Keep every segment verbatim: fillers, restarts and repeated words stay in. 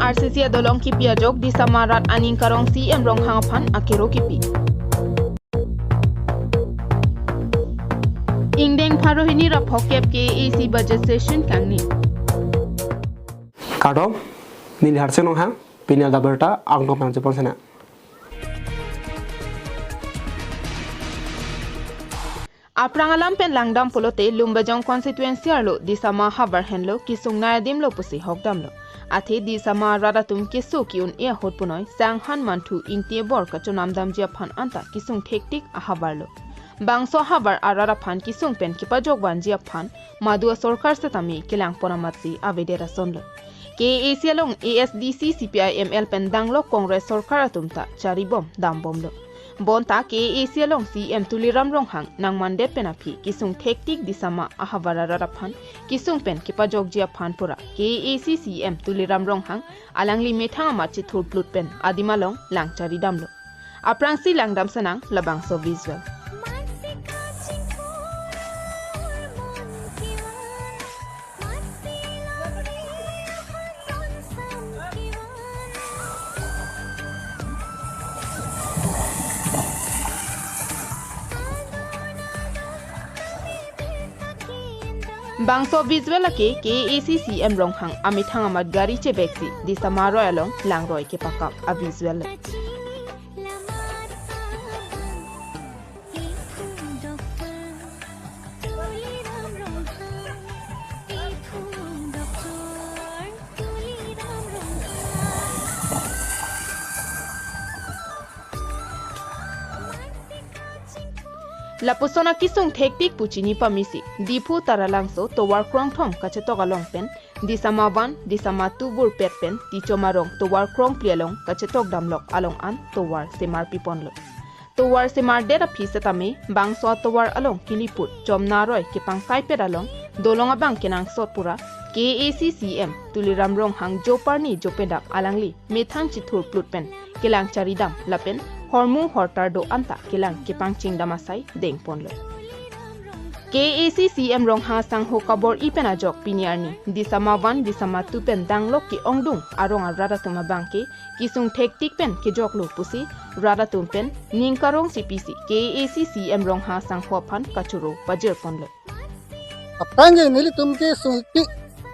R C C adolong kipi ajok Disama arat aning karong C M Ronghang aphan akero kipi. Ingdeng pharo hini ra phokep K A A C budget session kangni. Kardom, neli Harsing Ronghang, pini arat abirta angdong pangchepon sena. Aphrang alam pen langdam pulote Lumbajong constituency arlo Disama havar henlo kesung nai adim lo pusi hokdamlo. Athe Disama arat atum keso ke-un-e ahut punoi Sanghan Manthu Ingti Bor kachonam damji aphan anta kesung thektik ahavar lo. Bangso havar arat aphan kesung pen kepajok vanji aphan madu asorkar setame kelang pon amatsi avedet asonlo. K A A C along A S D C, C P I M L pen danglok Congress sorkar atum ta charibom dambomlo. Bonta K A A C along C M Tuliram Ronghang nangmandet pen aphi kesung thektik Disama ahavar arat aphan kesung pen kepajokji aphan pura K A A C C M Tuliram Ronghang alangli methang amat chithurplut pen adim along lang charidamlo. Aphrangsi langdam senang labangso visual. Bangso visual lake K A A C C M Ronghang amethang amat gari chebeksi Disama aroi along langroi kepakap avisual. Lapuson akesung thektik pu chini pamisi Diphu Taralangso tovar krongthom kachetok along pen Disama one, Disama two burpet pen Tichom arong tovar krongphli along kachetok damlok along an tovar semar piponlo. Tovar semardet aphi setame bangso atovar along keliput chom naroi kepangkaipet along dolong abang kenangsot pura K A A C C M Tuliram Ronghang joparni jopedap alangli methang chithurplut pen kelang charidam lapen hormu hortar do anta kelang kepangchingdam asai dengponlo. K A A C C M Ronghang asangho kabor-i pen ajok pini arni Disama one, Disama two pen danglok ke-ongdung arong arat atum abangke kesung thektik pen kejoklo pusi rat atum pen ning karong chepisi K A A C C M Ronghang asangho aphan kachoro pajirponlo. Aphrang ke nelitum kesung ikpi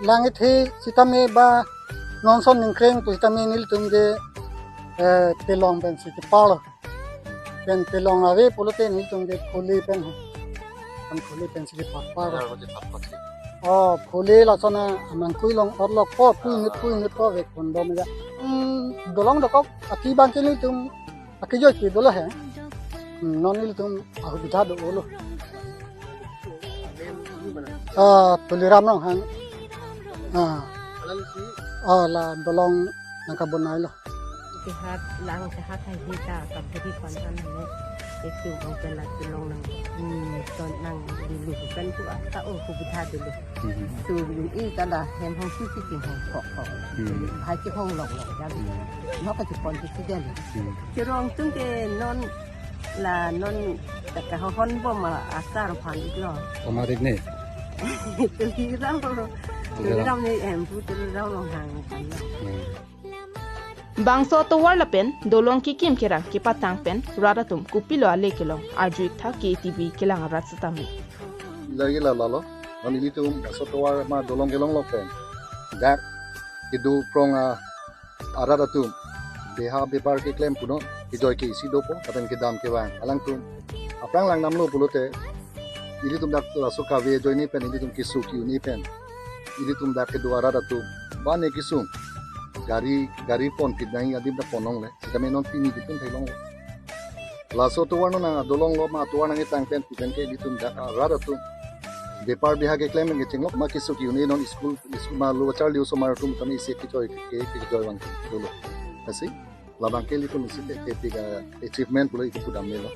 lang ithe sitame ba nonson ningkreng pu sitame nelitum ke, eh, pelong pensi keparlo. Pen pelong ave pulote nelitum ke phule pen ho. Pen phule pensi kepar par. Oh, phule lason amangkui along orlok po, pui nit pui nit po vek pondom ya. Hmm, dolong dokok ati bangke nelitum akejoi ke dolo he. Hmm, non nelitum ahubidha dolo. Ah, Tuliram Ronghang. Ah. Ah, la dolong nangkabonailo. Sehat, lang sehat hai hita, kabudi kontan ne. Itu bang pela tulong nang, hmm, ton nang dulu kan tu ata oh kubudha dulu. Hmm. Tu ini kada hem hong sisi king hong kok kok. Hmm. Hai ki hong lok lok jadi. Hmm. Maka tu pon tu jadi. Hmm. Kerong tung ke non la non taka hon bom asar phan iklo. Pamarik ne. Tuliram lo. Tuliram. Tuliram ni em pu Tuliram Ronghang kan. Hmm. Bangso atovar lapen dolong kekim kerang kepatang pen rat atum kopilo ale kelong arju-ik tha K T V kelang arat setame. Lagi la lalo, non ilitum bangso atovar ma dolong kelonglok pen dak kedo krong a arat atum beha bepar keklem punon kejoi ke isi dopo, lapen kedam kevang alangtum aphrang langdamlo pulote ilitum dak laso kave ajoine pen ilitum kesung ke-un-e pen ilitum dak kedo arat atum bane kesung gari gari pon kidang adim dak ponlongle sitame non pini kitun thailong. Laso atovar non nang adolong lo ma atovar nangketang pen pu pen ke ilitum dak arat atum bepar beha keklem pen kechenglok ma kesung ke-un-e non school school ma lo charli osomar atum tame isi kejoi ke kejoi vang dolo. Lasi labang ke ilitum isi te te pika achievement pulo itum pudam nelo.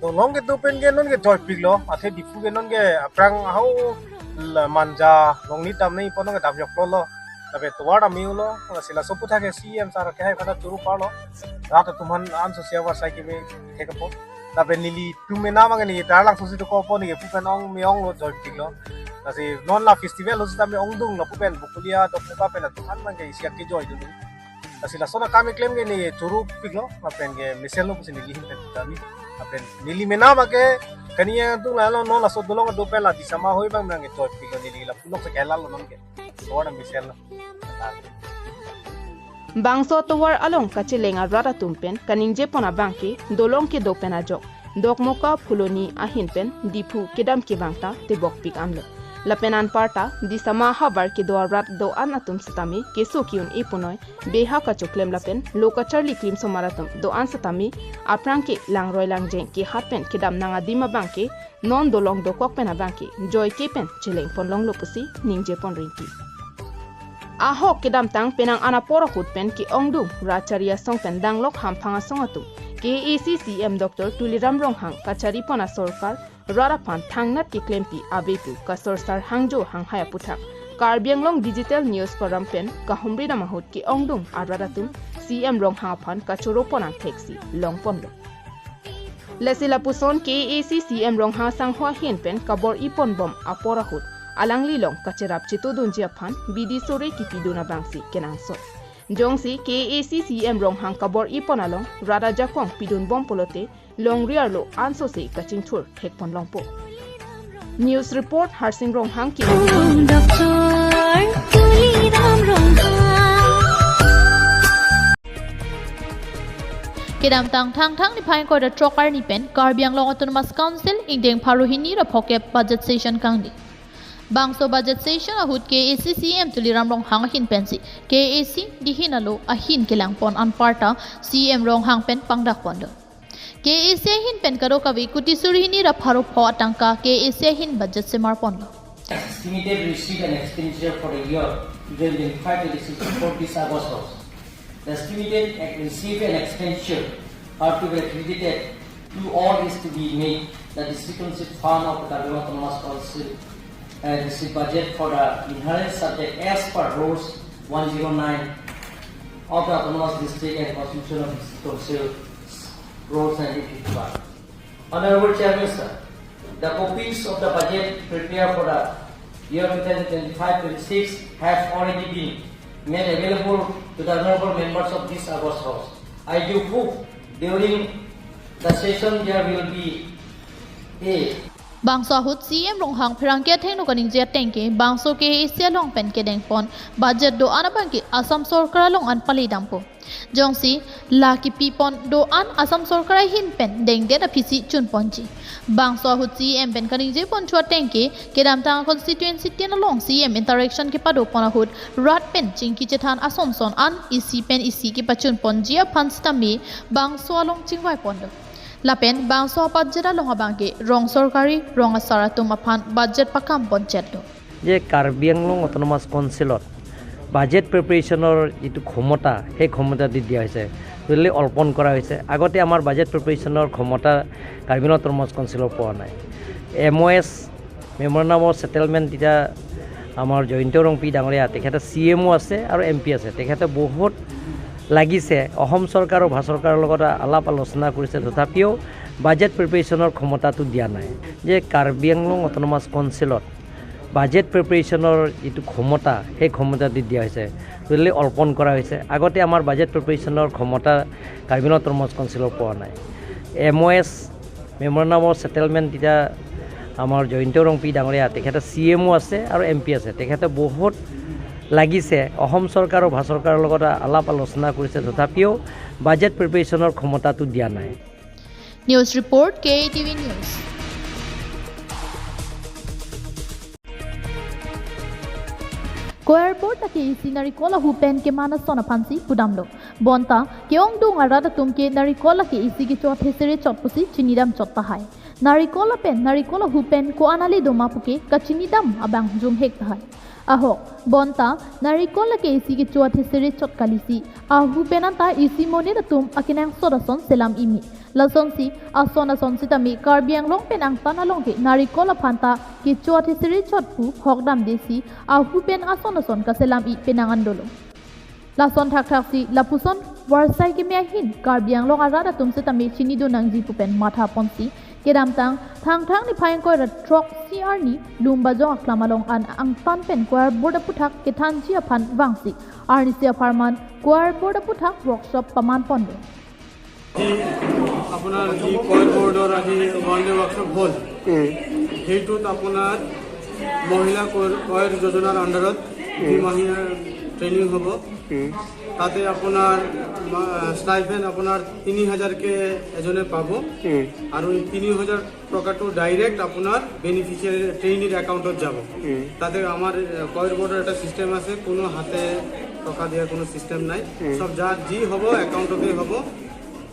Dolong kedo pen ke non kejoipiklo, athe Diphu ke non ke aphrang ahau la Manja Longni dam nei pon non kedam joklo lo. Lapen tovar dam-i ulo, lasi laso aputhak ke C M sir ke hai kada choro parlo. Rat atum aphan an so siavar sai keme thek apot. Lapen nelitum mena mang ni Taralangso si to ko apot ni ke pu pen ong me-onglo joipiklo. Lasi non la festival ahut sitame ongdung lapu pen Bokolia Dokmoka pen atum an abang ke isi akejoidun. Lasi lason akam keklem ke neli choro piklo, lapen ke mesenlo pusi neli ahin pen kami. Lapen neli mena abang ke kani yang tung lalo non laso dolong kedo pen la Disama hoi abang nangkejoi piklo, neli lapu lok sekelalo non ke. Tovar nang mesenlo. Bangso tovar along kacheleng arat atum pen kaningjepon abang ke dolong kedo pen ajok Dokmoka Phuloni ahin pen Diphu kedam kevang ta tebokpik anlo. Lapen anparta Disama havar kedo arat do-an atum sitame keso ke-un-e punoi, beha kachoklem lapen lo kacharli klim osomar atum do-an sitame aphrang ke langroi langjeng kehat pen kedam nang adim abang ke non dolong dokok pen abang ke joike pen chelengpon longlo pusi ningjepon rinti. Ahok kedamtang penang an apor ahut pen ke-ongdung rat chari asong pen danglok hamphang asong atum K A A C C E M Doctor Tuliram Ronghang kacharipon asorkar rat aphan thangnat keklempi ave pu kasorsar hangjo hanghai aputhak Karbi Anglong Digital News Forum pen kahumri dam ahut ke-ongdung arat atum C E M Ronghang aphan kachoropon an theksi longponlo. Lasi lapuson K A A C C E M Ronghang asangho ahin pen kabor-ipon bom apor ahut alangli along kacherap chetudunji aphan bidi sore kipidun abangsi kenangsot. Jongsi K A A C C E M Ronghang kabor-ipon along rat ajakong pidun bom pulote longri arlo ansose kachingthur thekpon longpo. News report, Harsing Ronghang ki. Doctor Tuliram Ronghang. Kedamtang Thangthang niphai ingkoi ra throk arni pen Karbi Anglong Autonomous Council ingdeng pharo hini ra phokep budget session kangni. Bangso budget session ahut K A A C C E M Tuliram Ronghang ahin pensi K A A C dihin alo ahin kelangpon anparta C E M Ronghang pen pangdakponlo. K A A C ahin pen kadokave kuti suri hini ra pharo pho atangka K A A C ahin budget semarponlo. Estimated receipt and expenditure for the year twenty twenty-five twenty-six for this August was. The estimated receipt and expenditure are to be credited to or is to be made the district council fund of the Karbi Anglong Autonomous Council, uh, district budget for the inherent subject as per rules one zero nine of the Autonomous District and Constitution of District Council, rules nineteen fifty-one. Honorable Chairman, sir, the copies of the budget prepared for the year twenty twenty-five twenty-six have already been made available to the honorable members of this August House. I do hope during the session there will be a Bangso ahut C E M Ronghang pherangke athengno kaningje ateng ke bangso K A A C along pen kedengpon budget do-an abang ke Assam Sorkar along an pale dampo. Jongsi la kipipon do-an Assam Sorkar ahin pen dengdet aphisi chunponji. Bangso ahut C E M pen kaningjepon chu ateng ke kedamtang constituency tin along C E M interaction kepadopon ahut rat pen chingki chethan ason son an isi pen isi kepachunponji aphan sitame bangso along chingvaiponlo. Lapen bangso budget along abang ke rong sorkari rong asar atum aphan budget pakamponchotlo. যে কাৰ্বি আংলং অট'নমাছ কাউন্সিলত বাজেট প্ৰিপেৰেশ্যনৰ যিটো ক্ষমতা, সেই ক্ষমতাটো দিয়া হৈছে, টোটেলি অৰ্পণ কৰা হৈছে। আগতে আমাৰ বাজেট প্ৰিপেৰেশ্যনৰ ক্ষমতা কাৰ্বি আংলং অট'নমাছ কাউন্সিলৰ পোৱা নাই। এম অ' এছ, মেমৰেণ্ডাম অফ ছেটেলমেণ্ট, এতিয়া আমাৰ জয়ন্ত ৰংপি ডাঙৰীয়া, তেখেতে চি এম অ' আছে আৰু এম পি আছে, তেখেতে বহুত লাগিছে, অসম চৰকাৰ আৰু ভাৰত চৰকাৰৰ লগত আলাপ আলোচনা কৰিছে, তথাপিও বাজেট প্ৰিপেৰেশ্যনৰ ক্ষমতাটো দিয়া নাই। যে কাৰ্বি আংলং অট'নমাছ কাউন্সিলত বাজেট প্ৰিপেৰেশ্যনৰ যিটো ক্ষমতা, সেই ক্ষমতাটো দিয়া হৈছে, টোটেলি অৰ্পণ কৰা হৈছে। আগতে আমাৰ বাজেট প্ৰিপেৰেশ্যনৰ ক্ষমতা কাৰ্বি আংলং অট'নমাছ কাউন্সিলৰ পোৱা নাই। এম অ' এছ, মেমৰেণ্ডাম অফ ছেটেলমেণ্ট, এতিয়া আমাৰ জয়ন্ত ৰংপি ডাঙৰীয়া, তেখেতে চি এম অ' আছে আৰু এম পি আছে, তেখেতে বহুত লাগিছে, অসম চৰকাৰ আৰু ভাৰত চৰকাৰৰ লগত আলাপ আলোচনা কৰিছে, তথাপিও বাজেট প্ৰিপেৰেশ্যনৰ ক্ষমতাটো দিয়া নাই। News report, K A T V News. Ko airport ta K A A C narikol ahu pen keman ason aphansi pudamlo. Bonta ke-ongdung arat atum ke narikol la K A A C kecho athesere chot pusi chinidamchot tahai. Narikol lapen narikol ahu pen ko-an ale doma puke kachinidam abang jumhek tahai. Ahok, bonta narikol la K A A C kecho athesere chot kalisi, ahu pen anta isi monit atum akenangsot ason selam imi. Lasonsi ason ason sitame Karbi Anglong pen angtan along ke narikol aphan ta kecho athesere chot pu hokdamdesi ahu pen ason ason kaselam-i penang an dolo. Lason thakthaksi lapuson varsai keme ahin Karbi Anglong arat atum sitame chinidun nangji pu pen mathaponsi kedamtang Thangthang niphai ingkoi ra throk Arni Lumbajong aklam along an angtan pen choir board aputhak kethanji aphan vangsi arnisi apharman choir board aputhak workshop paman ponlo. আপোনাৰ যি কয়াৰ বৰ্ডৰ আজি one day workshop হ'ল, সেইটোত আপোনাৰ মহিলা কয়াৰ যোজনাৰ আণ্ডাৰত দ্বিমাহীয়া ট্ৰেইনিং হ'ব। তাতে আপোনাৰ ষ্টাইপেণ্ড আপোনাৰ তিনি হাজাৰকে এজনে পাব আৰু এই তিনি হাজাৰ টকাটো ডাইৰেক্ট আপোনাৰ বেনিফিচিয়াৰী ট্ৰেইনিৰ একাউণ্টত যাব। তাতে আমাৰ কয়াৰ বৰ্ডৰ এটা ছিষ্টেম আছে, কোনো হাতে টকা দিয়া কোনো ছিষ্টেম নাই। চব যাৰ যি হ'ব একাউণ্টতে হ'ব।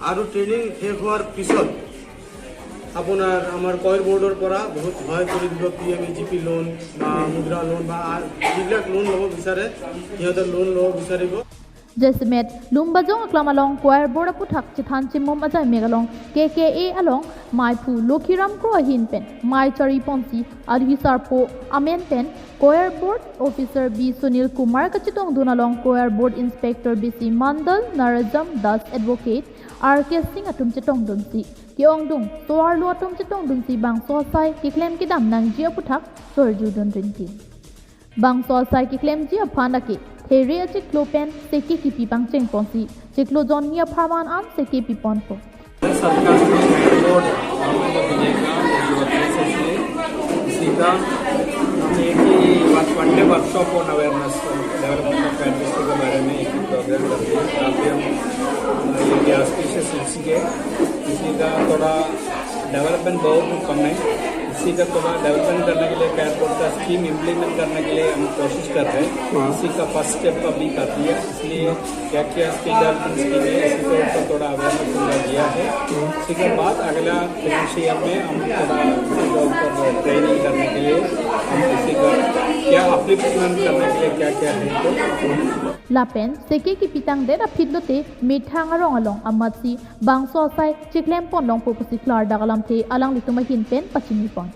আৰু ট্ৰেইনিং শেষ হোৱাৰ পিছত আপোনাৰ আমাৰ কয়াৰ বৰ্ডৰ পৰা বহুত সহায় কৰি দিব। P M E G P loan বা মুদ্ৰা লোন বা আ- যিবিলাক লোন ল'ব বিচাৰে সিহঁতে লোন ল'ব বিচাৰিব। Jasemet Lumbajong aklam along choir board aputhak chethan chimum ajai mek along K K A along maiphu Lokhiram Kro ahin pen mai chari ponsi alhi sarpo amen pen choir board officer B Sunil Kumar kachetongdun along choir board inspector B C Mandal, Narajam Das, advocate R K Singh atum chetongdunsi ke-ongdung tovarlo atum chetongdunsi bangso asai keklem kedam nangji aputhak chorjudun rintin. Bangso asai keklemji aphan ake there achiklo pen seke kipi pangcheng ponsi chiklo jonni apharman an seke pi ponpo. सरकार ने बोर्ड हम लोग को मिलेगा, जो अच्छे से इसलिए इसी का हम एक ही one day workshop on awareness development of candidates के बारे में एक ही प्रोग्राम करते हैं। काफ़ी हम ये आस्पिशियस इसी के इसी का थोड़ा डेवलपमेंट बहुत कम है। इसी का थोड़ा डेवलपमेंट करने के लिए कयार बोर्ड का स्कीम इम्प्लीमेंट करने के लिए हम कोशिश कर रहे हैं। इसी का फर्स्ट स्टेप अभी कर दिया, इसलिए क्या क्या स्किल डेवलपमेंट स्कीम है, इसी के ऊपर थोड़ा अवेयरनेस हमने दिया है। इसी के बाद अगला फाइनेंशियल ईयर में हम थोड़ा इसी के ऊपर ट्रेनिंग करने के लिए हम इसी का क्या अपलिफ्टमेंट करने के लिए क्या क्या है तो Lapen seke kipitang det aphi lote methang arong along amatsi bangso asai cheklem pon longpo pusi klardak alamthe alanglitum ahin pen pachini pon.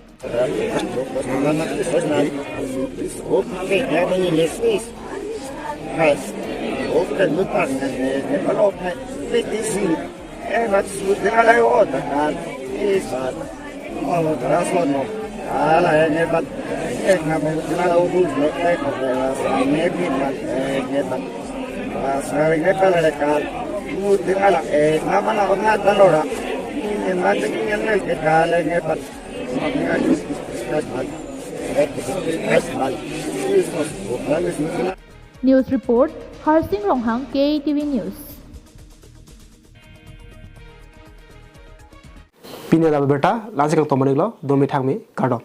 News report, Harsing Ronghang, K A T V News. Pini lapu abirta la-ansi kangtomaniklo, domi thangmi, kardom.